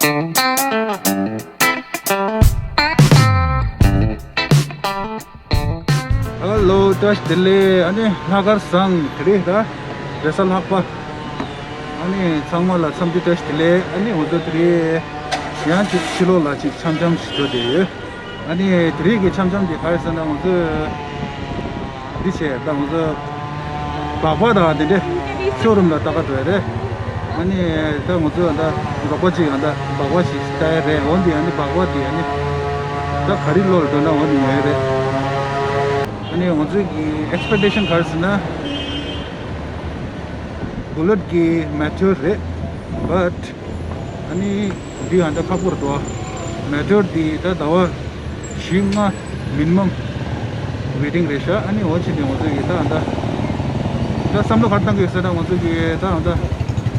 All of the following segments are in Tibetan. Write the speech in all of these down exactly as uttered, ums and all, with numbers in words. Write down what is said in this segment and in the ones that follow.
ཧ་ལོ། བཀྲ་ཤིས་བདེ་ལེགས། ཨ་ནི་ལྷག་དཀར་བཟང་། དེ་རིང་ད་རེས་གཟའ་ལྷག་པ། ཨ་ནི་ཚང་མ་ལ་འཚམས་འདྲི་བཀྲ་ཤིས་བདེ་ལེགས། ཨ་ནི་ང་ཚོ་དེ་རིང་ཡང་ཅིག་ཕྱི་ལོགས་ལ་ཅིག་འཆམ་འཆམ་ཞིག་འགྲོ་བསྡད་ཡོད། ཨ་ནི་དེ་རིང་གི་འཆམ་འཆམ་དེ་ག་རེ་ཟེར་ན། ང་ཚོས་འདི་བྱས། ད་ང་ཚོ་སྦག་སྦག་དང་དེ་འདྲའི་ཤོ་རུམ་ལ་ལྟ་ག་འགྲོ་ཡ་རེད། ཨ་ནི་ད་ང་ཚོ་ད་རོགས་པ་གཅིག་ཡང་ད་སྦག་སྦག་ཞིག་ལྟ་ཡ་རེད། འོ་འདི་ཨ་ནི་སྦག་སྦག་དེ་ཨ་ནི་ད་ག་རེ་བློ་ལ་འགྲོ་ན་འོ་འདི་ཉོ་ཡ་རེད། ཨ་ནི་ང་ཚོའི་གི་ཨེགས་པེག་ཊེ་ཤན་ག་རེ་ཟེར་ན། བུ་ལེཊ་གི་མེ་ཊི་ཡོར་རེད། བཊ་ཨ་ནི་འདི་ཡང་ད་ཁག་པོ་རེད་དོ། མེ་ཊི་ཡོར་འདི་ད་ཟླ་བ་བཞི་ལྔ་མི་ནི་མམ་ཝེ་ཊིང་རེད་ཤག་ཨ་ནི་འོ་ཕྱིན་ནས་ང་ཚོ་གི་ད་ད་ད་བསམ་བློ་ག་རེ་བཏང་གི་ཡོད་ཟེར་ན། ང་ཚོ་གི་ད་ད་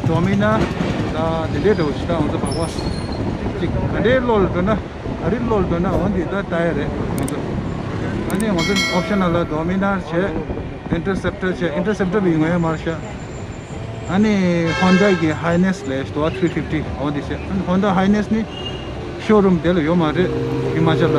ཌོ་མི་ནར་ད་དེ་འདྲའི་འདྲ་བོ་ཞིག་ད་ང་ཚོ་སྦག་སྦག་ཅིག་ག་འདྲའི་བློ་ལ་འགྲོ་ན། ག་རེ་བློ་ལ་འདོད་ན་འོ་འདི་ད་ལྟ་ཡ་རེད་ང་ཚོ། ཨ་ནི་ང་ཚོ་ཨོབ་ཤན་ནལ་ལ་ཌོ་མི་ནར་བྱས། ཨིན་ཊར་སེབ་ཊར་བྱས། ཨིན་ཊར་སེབ་ཊར་བི་ངོ་ཡ་མར་ཤ། ཨ་ནི་ཧོན་ཌ་གི་ཧའི་ནེ་སི་ལས་ཤི་དོ་ཐི་རི་ཕིབ་ཊི་འོ་འདི་བྱས། ཨ་ནི་ཧོན་ཌ་ཧའི་ནེ་སི་ནི་ཤོ་རུམ་དེ་ལ་ཡོད་མ་རེད། ཧི་མ་ཅལ་ལ།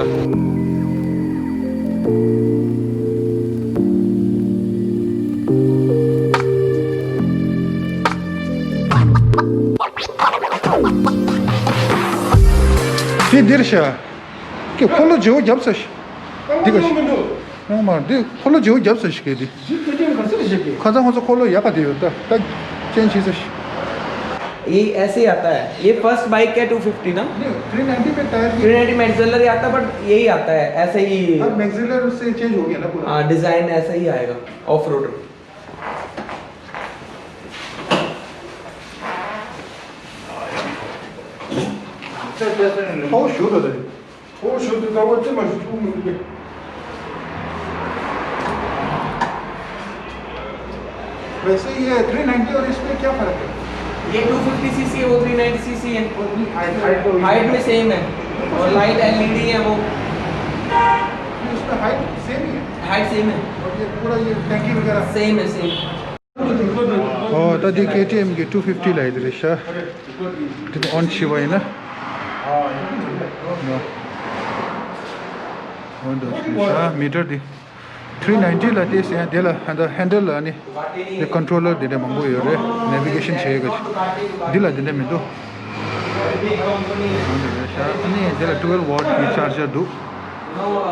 དེ་འདིར་ཤ། ཀྱེ་འཁོར་ལོ་བརྗེ་བོ་བརྒྱབ་ས་ཤ། འདི་ག་ཤ། ཡོང་མ་འདི་འཁོར་ལོ་བརྗེ་བོ་བརྒྱབ་ས་ཤ་གི་འདི། ཁ་སང་ཁོ་ཚོ་འཁོར་ལོ་ཡག་ག་དེ་ཡོད། ད་ད་ཅན་ཆེ་ས་ཤ། ये ऐसे ही आता है। ये फर्स्ट बाइक है टू फिफ्टी ना। थ्री नाइंटी पे टायर भी। थ्री नाइंटी मैक्सवेलर ही आता है, बट यही आता है ऐसे ही। अब मैक्सवेलर से चेंज हो गया ना पूरा। हाँ, डिजाइन ऐसा ही आएगा ऑफ रोडर। ཁོ་ཞུ་དོ་དེ། ཁོ་ཞུ་དོ་ད་བོ་ཅི་མ་ཞུ་ཐུག་མི་འདུག वैसे ये थ्री नाइंटी और इस पे क्या फर्क है? ये टू फिफ्टी सीसी है, वो थ्री नाइंटी सीसी है। और भी हाइट, हाइट तो हाइट में सेम है। और लाइट एलईडी है वो। इसमें हाइट सेम ही है। हाइट सेम है। और ये पूरा ये टंकी वगैरह सेम है, सेम। ཨོ་ད་འདི་ཀེ་ཊི་ཨེམ་གི་ཊུ་ཕིབ་ཊི་ལབ་ཡ་དེ་རེད་ཤག་འདི་ཨོན་བྱས་པ་ཡིན་ན། ཨོ་འདི་ཤག་མི་ཊར་འདི་ཐི་རི་ནའིན་ཊི་ལ་བལྟས་ཟེར་ཡ། དེ་ལ་ཧན་ད་ཧན་ཌལ་ལ་ནི་འདི་ཀོན་ཊོ་ལར་དེ་འདྲ་མང་པོ་ཡོད་རེད། ནེ་བི་གེ་ཤན་བྱེད་ཡ་གི། འདི་ལ་དེ་འདྲ་མི་འདུག་ཨོ་འདི་རེད་ཤག་ཨ་ནི་དེ་ལ་ཊུ་ཝེལ་ཝཊ་གི་ཅར་ཇར་འདུག་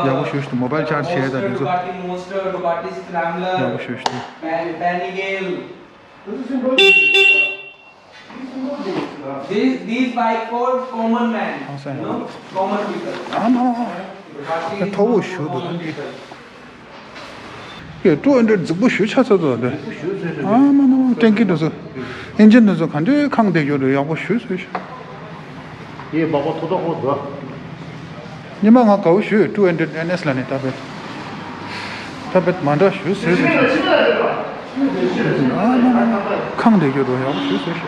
ཡག་པོ་ཞེ་པོ་ཞིག་འདུག་མོ་བལ་ཅར་ཇི་བྱེད་ཡ་དང་དེ་ཚོ་ཡག་པོ་ཞེ་པོ་ཞིག་འདུག These, these bike for common man, you know, common people. ཨ་མ། མཐོ་པོ་ཞེ་པོ་འདུག་ད་འདི། ཀྱེ་ཊུ་ཧན་ཌེཌ་རྫིག་པོ་ཞེ་པོ་ཆགས་ཚར་འདུག་ད། ཨ་མ་ན་མ། ཊེང་ཀི་འདི་ཚོ། ཨིན་ཇིན་འདི་ཚོ་ག་འདྲའི་ཁེངས་བསྡད་ཡོད་རེད། ཡག་པོ་ཞེ་པོ་བཟོས་ཤག་ཡེ་སྦག་སྦག་ཐོག་ཐོག་ཁོག་འདུག་ཉི་མ་ང་དགའ་པོ་ཞེ་པོ་ཊུ་ཧན་ཌེཌ་ཨེན་ཨེས་ལ་ནི་ད་བེད། ད་བེད་མ་འདྲ་ཞེ་པོ་བཟོས་ཤག་ཨ་མ་ན་མ། ཁེངས་བསྡད་ཡོད་རེད། ཡག་པོ་ཞེ་པོ་བཟོས་ཤག་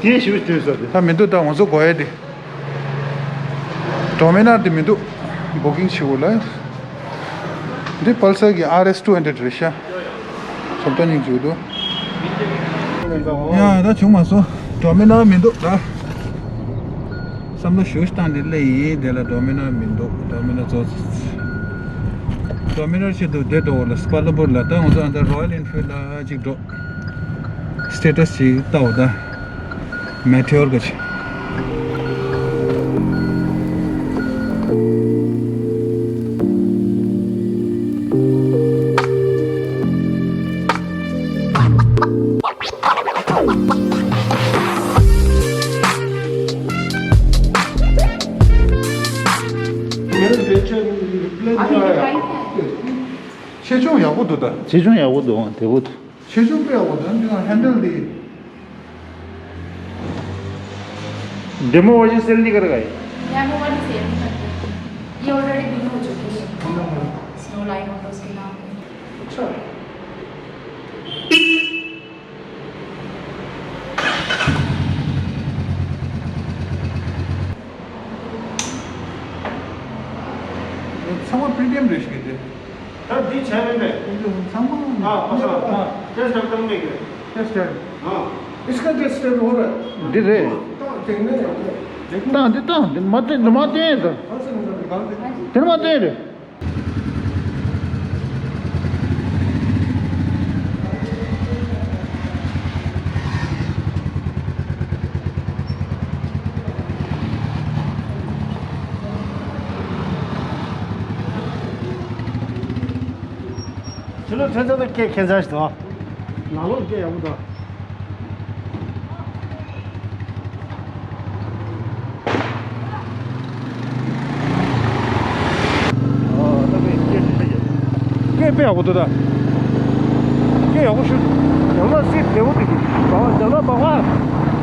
དེ་ཞེ་པོ་བཟོས་ཤག་ད་མི་འདུག་ད་ང་ཚོ་དགོས་ཡ་དེ། ཌོ་མི་ནར་དེ་མི་འདུག་བུ་ཀིང་བྱེད་དགོས་ལ། འདི་པལ་སར་གི་ཨར་ཨེས་ཊུ་ཧན་ཌེཌ་རེད་ཤག་ཚོགས་གྲྭ་སྙིང་རྗེ་འདུག་ཡ་ད་བྱུང་མ་སོང་། ཌོ་མི་ནར་མི་འདུག་ད། བསམ་བློ་ཞེ་པོ་བཏང་ནས་སླེབས་ཡིན། དེ་ལ་ཌོ་མི་ནར་མི་འདུག་ཌོ་མི་ནར་རྫོགས། ཌོ་མི་ནར་ཆེད་དུ་བསྡད་འགྲོ་བ་ལ་སི་ཀ་ལ་འབུར་ལ། ད་ང་ཚོ་ཨ་ད་རོ་ཡལ་ཨིན་ཕིལ་ལ་ཅིག་འགྲོ། སི་ཊེ་ཊས་ཅིག་ལྟ་འོ་ད། མེ་ཊི་ཡོར་ག་ཅིག་ཆེ་ཆུང་ཡག་པོ་འདུག་ད། ཆེ་ཆུང་ཡག་པོ་འདུག་དེ་བོ། ཆེ་ཆུང་དཔེ་ཡག་པོ་འདུག་འདི་ན་ཧན་ཌལ་འདི། demo version cell नहीं करेगा ये? डेमो वाली सेल नहीं करते। ये ऑलरेडी बिन हो चुकी है। स्नो लाइट ऑटो के नाम पे। अच्छा। ཚང་མ་པི་རི་མི་ཡམ་རེད་ཤག་གི་དེ། ད་འདི་བྱས་མིན་པས། འདི་ཚང་མ། ཨ་ཁོ་ཚོ་ཨ་ཏེསྟ་བཏང་མེད་གི། ཏེསྟ། ཨ། इसका टेस्ट हो रहा है। འདི་རེད། ད་ བཏང་འདི་བཏང་འདི་མ་བཏོན་འདི་མ་བཏོན་ཡིན་ད། དེ་མ་བཏོན་རེད། ཕྱི་ལོགས་ཐོན་ཚར་ན་སྐད་ཁྱད་མཚར་ཞིག་འདུག་ནང་ལོགས་སྐད་ཡག་པོ་འདུག་སྐད་དཔེ་ཡག་པོ་འདུག་ད། སྐད་ཡག་པོ་ཞུ། ཡང་ན་སིཊ་བདེ་པོ་འདུག་གི། ཡང་ན་བ་ཨ་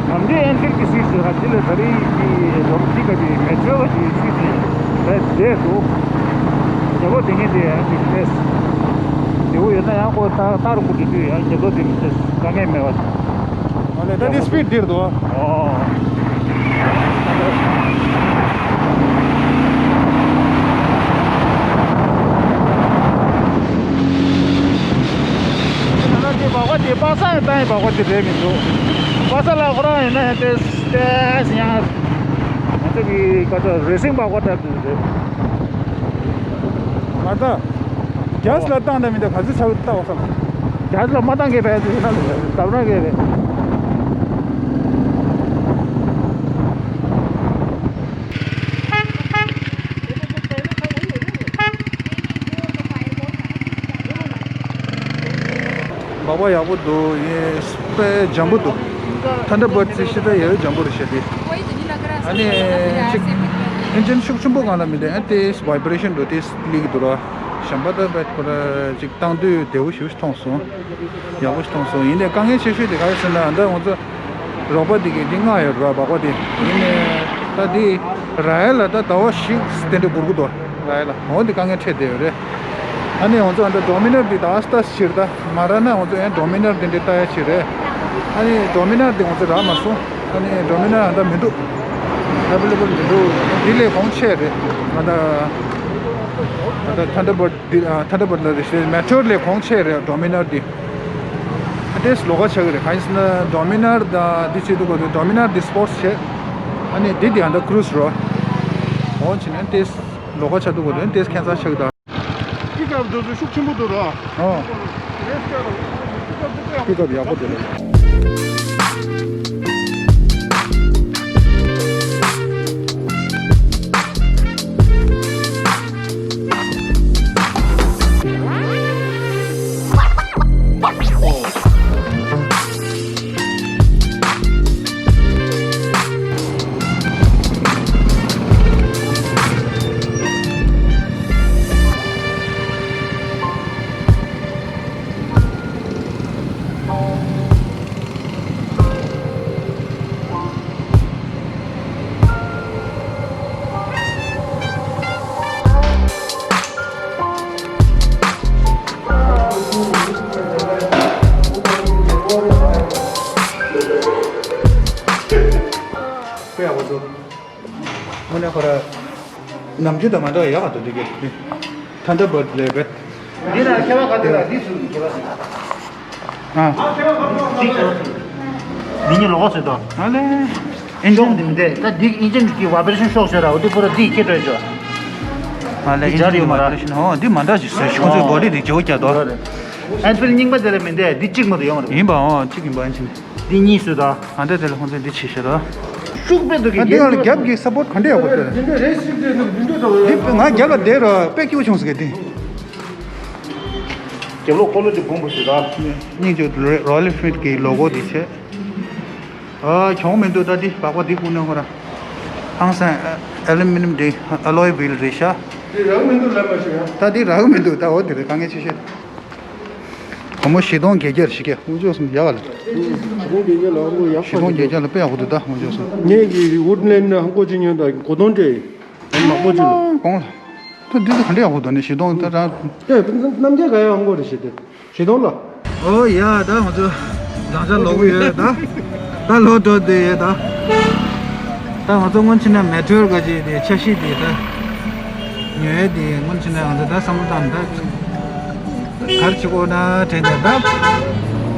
དམ་འདྲེ་ཨེན་ཕིལ་གྱི་སིཊ་ཟེར་ག་དེ་ལས་ད་རེས་ཀྱི་ལོ་འདི་ག་དེ་མེ་ཊོ་ག་དེ་སིཊ་རེད། བདེ་འདུག་རྒྱལ་པོ་དེ་ངས་དེ་ཡང་ཅིག་ཏེས། བདེ་པོ་ཡོད་ན་ཡང་ཁོ་ཏར་ཏར་ཁུག་དེ་དུས་ཡང་རྒྱལ་པོ་དེ་མི་ཏེས་དཀའ་ངལ་མེད་པ། ཨ་ལས་ད་དེ་སི་པིཌ་འདིར་འདུག་ཨོ། ད་ལྟ་དེ་སྦག་སྦག་དེ་པ་སངས་བཏང་ཡིན། སྦག་སྦག་དེ་རེད་མི་འདུག་པ་སངས་ལ་ཁོ་རང་ཡིན་ན་ཡང་ཏེས་ཏེས་ཡང་ང་ཚོ་གི་ཀ་ཏོ་རེ་སིང་སྦག་སྦག་འདྲ་དེ་རེད། ང་ད་གྱ་སི་ལ་བཏང་ད་མི་འདུག་ག་ཚོད་ཆགས་ཀྱི་ལྟ་བ་བསམ། གྱ་སི་ལ་མ་བཏང་གི་རེད། དེ་ན་དམ་ར་གི་རེད། སྦག་སྦག་ཡག་པོ་འདུག་ཡིན་དཔེ་འཇམ་པོ་འདུག་ཐན་ཌར་བར་ཌི་ཚོ་ཤི་ད་ཡོད་འཇམ་པོ་རེད་ཤག་དེ། ཨ་ནི་ཅིག་ཨིན་ཇིན་ཤུགས་ཆེན་པོ་གང་ལ་མི་འདུག་ཨ་ཏེས་བའི་བྷི་རེ་ཤན་འགྲོ་ཏེས་སླེབས་ཀྱི་འདུག་ར། གཞན་པ་ད་བེད་ཁོ་ར་ཅིག་བཏང་དུས་བདེ་པོ་ཞེ་པོ་ཞིག་མཐོང་སོང་། ཡག་པོ་ཞིག་མཐོང་སོང་། ཡིན་ནའི་དཀའ་ངལ་ཆེ་ཤོས་དེ་ག་རེ་ཟེར་ན་ད་ང་ཚོ་རོགས་པ་དེ་གིས་འདི་མངགས་ཡོད་ར། སྦག་སྦག་དེ་ཡིན་ནའི་ད་དེ་ར་ཡལ་ལ་ད་ཟླ་བ་བཞི་དེ་འདྲ་འགོར་གི་འདུག་ར་ཡལ་ལ་འོ་དེ་དཀའ་ངལ་འཕྲད་བསྡད་ཡོད་རེད། ཨ་ནི་ང་ཚོ་ཨ་ད་ཌོ་མི་ནར་དེ་ད་ཨ་སྟ་ཕྱིར་ད་མ་ར་ན་ང་ཚོ་ཨ་ཌོ་མི་ནར་དེ་འདྲ་ལྟ་ཡ་ཆེ་རེད། ཨ་ནི་ཌོ་མི་ནར་དེ་ང་ཚོ་རག་མ་སོང་། ཨ་ནི་ཌོ་མི་ནར་ཨ་ད་མི་འདུག་ཨ་བེ་ལེ་བལ་མི་འདུག་དེ་ལས་གོང་ཆེ་རེད། ཨ་ད་ཨ་ད་ཐན་ཌར་བར་ཌི་འདི་ཨ་ཐན་ཌར་བར་ཌི་ལ་རེད་ཤག་མེ་ཊོར་ལས་གོང་ཆེ་རེད་ཌོ་མི་ནར་འདི། ཨ་ཏེས་ལོགས་ཀ་ཆགས་ཀྱི་རེད། གང་ཡིན་ཟེར་ན་ཌོ་མི་ནར་དང་འདི་བྱེད་དུས་གོ་དུས་ཌོ་མི་ནར་འདི་སི་པོར་ཊི་བྱེད། ཨ་ནི་འདི་འདི་ཨ་ད་ཀུ་རུ་ཛི་རོ། འོ་བྱས་ན་ཏེས་ལོགས་ཀ་ཆགས་དུས་གོ་དུས་ཏེས་ཁྱད་མཚར་ཆགས་ཀྱི་ད། པིག་ཨབ་དེ་ཚོ་ཤུགས་ཆེན་པོ་འདུག་ར། ཨོ། པིག་ཨབ་ཡག་པོ་འདུག་ར། དཔེ་ཡག་པོ་འདུག་དངོས་གནས་ཁོ་ར་ནམ་རྒྱུན་དང་མ་འདྲ་བ་ཡག་པ་འདུག་འདི་གས། ཐན་ཌར་བར་ཌི་ལས་བེད། འདི་ན་ཁྱད་པར་ག་དེ་ལ་འདི་སུ་ཁྱད་པར་ཟེར། ཨ། འདི་ཁྱད་པར་ཟེར། འདི་གཉིས་ལོགས་ཀ་ཟེར་དོ། ཨ་ལེ། ཨིན་ཇིན་ཤོག་འདི་མི་འདྲ། ད་འདི་ཨིན་ཇིན་གྱི་བ་བེ་རེ་ཤན་ཤོག་ཟེར་ར། འོ་འདི་པུ་ར་འདི་ཁྱེད་སྤྲོད་ཆོག་ཨ་ལེ། འདི་ཨིན་ཇིན་གྱི་བ་བེ་རེ་ཤན། ཨོ་འདི་མ་འདྲ་ཞིག་ཟེར། ཁོང་ཚོའི་བོ་ཌི་འདི་བརྗེ་པོ་རྒྱག་དོ། ཨེན་ཕིལ་རྙིང་པ་དེ་ལ་མི་འདྲ། འདི་གཅིག་མ་གཏོགས་ཡོད་མ་རེད། ཡིན་པའང་གཅིག་ཡིན་པ་ཨིན་ཇིན། འདི་གཉིས་བཟོས་དང་། ཨ་འདྲ་དེ་ལ་ཁོང་ཚོས་འདི་བྱེད་ཤེས་དང་། ཤུགས་དཔེ་འདུག་གི། ཨ་འདི་ང་ལ་རྒྱབ་ཀྱི་སབ་པོར་ཊི་ག་འདྲ་ཡག་པོ་སྟེར། འདི་འདྲ་རེད་ཞིག་རེད་འདུག་འདི་འདྲ་འདྲ་བོ་ཡོད། འདི་ང་རྒྱབ་ལ་བསྡད་རོགས། དཔེ་སྐྱིད་པོ་བྱུང་ཟེར་གི་འདི། རྒྱབ་ལོགས་འཁོར་ལོ་འདི་སྦོམ་པོ་བཟོས་དང་། སྙིང་རྗེ། རོ་ལི་སི་མིད་ཀྱི་ལོ་གོ་འདི་བྱས། ཨ་གྱོང་མི་འདུག་ད་འདི་སྦག་སྦག་འདི་ཀུན་ནས་ཁོ་ར་ཧང་སང་ཨ་ཨ་ལུ་མི་ནམ་འདི་ཨ་ལོའི་ཝིལ་རེད་ཤག་འདི་རག་མི་འདུག་ལབ་པ་ཞིག་ཡང་། ད་འདི་རག་མི་འདུག་ད་འོ་དེ་རེད། དཀའ་ངལ་ཆེ་ཤོས། བུ་མོ་བཞི་སྟོང་བརྒྱད་བརྒྱ་ཞིག་གས། དངོས་ཕྱོགས་སུ་ཡག་ག་ལ། བཞི་སྟོང་བརྒྱད་བརྒྱ་ལ་དཔེ་ཡག་པོ་འདུག་ད་དངོས་ཕྱོགས་སུ། ངས་ཀྱི་ཝུཌ་ལེན་ཧང་གོ་ཅི་ཉོན་དང་གོ་དོན་ཏེ་མག་པོ་ཅི་ལ། གོང་ལ། ད་འདི་ཚོ་ག་འདྲ་ཡག་པོ་འདུག་ནི་བཞི་སྟོང་ད་རང་། ཨེ་རྣམ་རྒྱལ་ག་ཡ་ཧང་གོ་རེ་བཞི་སྟོང་། བཞི་སྟོང་ལ། ཨོ་ཡ་ད་ང་ཚོ་རང་ཅག་ལོག་གི་ཡོད་ད། ད་ལོག་འགྲོ་འདོད་ཡོད་ད། ད་ང་ཚོ་སྔོན་ཕྱིན་ན་མེ་ཊོར་ག་ཅིག་དེ་འཆར་གཞི་དེ་ད། ཉོ་ཡས་དེ་སྔོན་ཕྱིན་ན་ང་ཚོ་ད་བསམ་བློ་བཏང་ད། གར་ཅིག་འོ་ན་དྲན་ད་ད།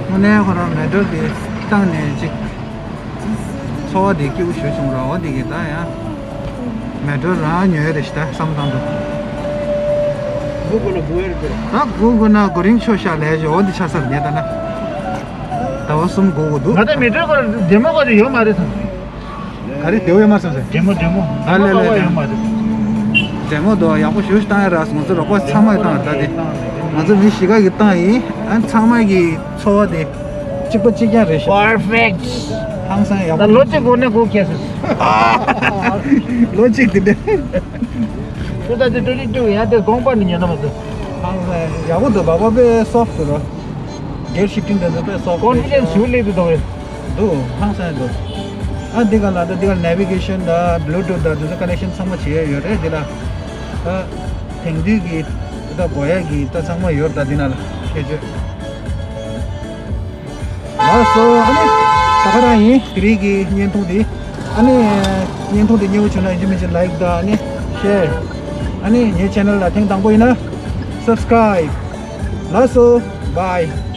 དངོས་གནས་ཁོ་རང་མེ་ཊོར་དེ་བཏང་ནས་ཅིག་ཚོར་བ་དེ་སྐྱིད་པོ་ཞུ་སོང་ར། འོ་དེ་གི་ད་ཡང་མེ་ཊོ་རང་ཉོ་ཡ་རེད་ཤག་ད་བསམ་བཏང་འདུག་སྒུག་དགོས་ན་སྒུག་ཡ་རེད་དེ། ད་སྒུག་དགོས་ན་སྒུག་རིང་ཆོག་ཤག་ལས་ཞོ་འོ་འདི་ཆ་ས་རེད་ད་ན། ཟླ་བ་གསུམ་སྒུག་དགོས་འདུག་ང་ད་མེ་ཊོ་ཁོ་ར་བདེ་མོ་ཁོ་དེ་ཡོད་མ་རེད་ད། ག་རེ་བདེ་བོ་ཡོད་མ་སོང་ཟེར། བདེ་མོ་བདེ་མོ། ཨ་ལེ་ལེ་ལེ། ཡོད་མ་རེད། བདེ་མོ་འདུག་ཡག་པོ་ཞེ་པོ་ཞིག་བཏང་ཡ་ར། ང་ཚོ་རོགས་པ་ཚང་མ་གིས་བཏང་ཡ་རེད་ད་དེ། ང་ཚོ་མི་བཞི་ཀ་གིས་བཏང་ཡིན། ཨ་ཚང་མ་གི་ཚོར་བ་དེ་གཅིག་པ་གཅིག་རྐྱང་རེད་ཤག Perfect. ཧང་སང་ཡག་པོ་ད་ལོ་འདུག་གཅིག་འགོར་ནས་སྒུག་ཁྱེར་སོང་། ལོ་གཅིག་དེ་འདྲ། ཁྱོད་ད་དེ་ཏྲུ་ཏྲུ་ཡ་དེ་དགོངས་པ་ནི་ཉན་ན་མ་ཟད། ཧང་སང་ཡག་པོ་འདུག་བ་བ་དཔེ་སོཕ་ཊི་ར། གེར་ཤིཕ་ཊིང་དེ་ཚོ་དཔེ་སོཕ་ཊི་རེད་ཤག་ཀོན་ཕི་ཌེན་སི་ཞེ་པོ་སླེབས་འདུག་ད་རེད། འདུག་ཧང་སང་འདུག་ཨ་འདི་ག་ལ་ད་འདི་ག་ནེ་བི་གེ་ཤན་དང་བྷུ་ལུ་ཊུཐ་དང་དེ་ཚོ་ཀ་ནེག་ཤན་ཚང་མ་བྱས་ཡོད་རེད། འདི་ལ་ད་དེང་དུས་ཀྱི་ད་དགོས་ཡ་གི་ད་ཚང་མ་ཡོད་རེད། ད་འདི་ན་ལ་ཁྱད་ཆོས། ལགས་སོ། ཨ་ནི་ད་ག་རང་ཡིན། དེ་རིང་གི་བརྙན་ཐུང་འདི། ཨ་ནི་བརྙན་ཐུང་འདི་མཉེས་པོ་བྱུང་ན་ཡིན་གཅིག་མིན་གཅིག་ལའིཀ་དང་ཨ་ནི་ཤེར། ཨ་ནི་ངའི་ཆེ་ནལ་ལ་ཐེངས་དང་པོ་ཡིན་ན་སབ་སི་ཀ་རའིབ། ལགས་སོ། བྷའི།